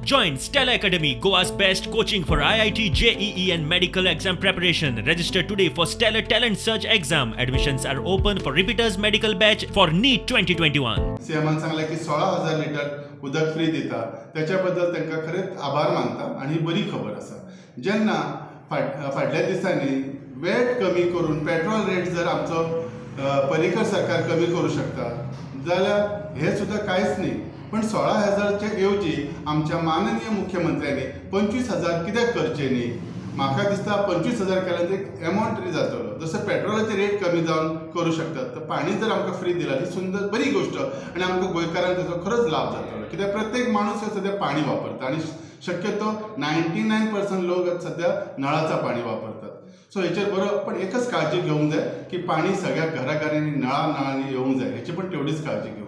Join Stellar Academy, Goa's best coaching for IIT, JEE, and medical exam preparation. Register today for Stellar Talent Search exam. Admissions are open for repeaters medical batch for NEET 2021. सीएमान सांगलें की 16,000 litre उदक free दिता. त्याच्या बद्दल तांकां खरेंच आभार मानता आनी ही बरी खबर आसा. जेन्ना फाटल्या दिसांनी वेट कमी करून पेट्रोल रेट जर आमचो पर्रीकर सरकार कमी करूं शकता जाल्यार हें सुद्दां कांयच न्ही. पण 16,000चे ऐवजी आमच्या माननीय मुख्यमंत्र्यांनी 25,000 कित्याक करचे न्ही? म्हाका दिसता 25,000 केल्यार एक एमावंट तरी जातलो. जसं पेट्रोलाचे रेट कमी जावन करूं शकतात, तर पाणी जर आमकां फ्री दिला ही सुंदर बरी गोश्ट आनी आमकां गोंयकारांक ताचो खरोच लाभ जातलो, कित्याक प्रत्येक माणूस हे सद्या पाणी वापरता आनी शक्यतो 99% लोक सद्या नळाचा पाणी वापरतात. सो हेचेर बरो, पण एकच काळजी घेवंक जाय की पाणी सगळ्या घराघरांनी, नळा नळांनी येवंक जाय, हेची पण तेवढीच काळजी घेवंक जाय.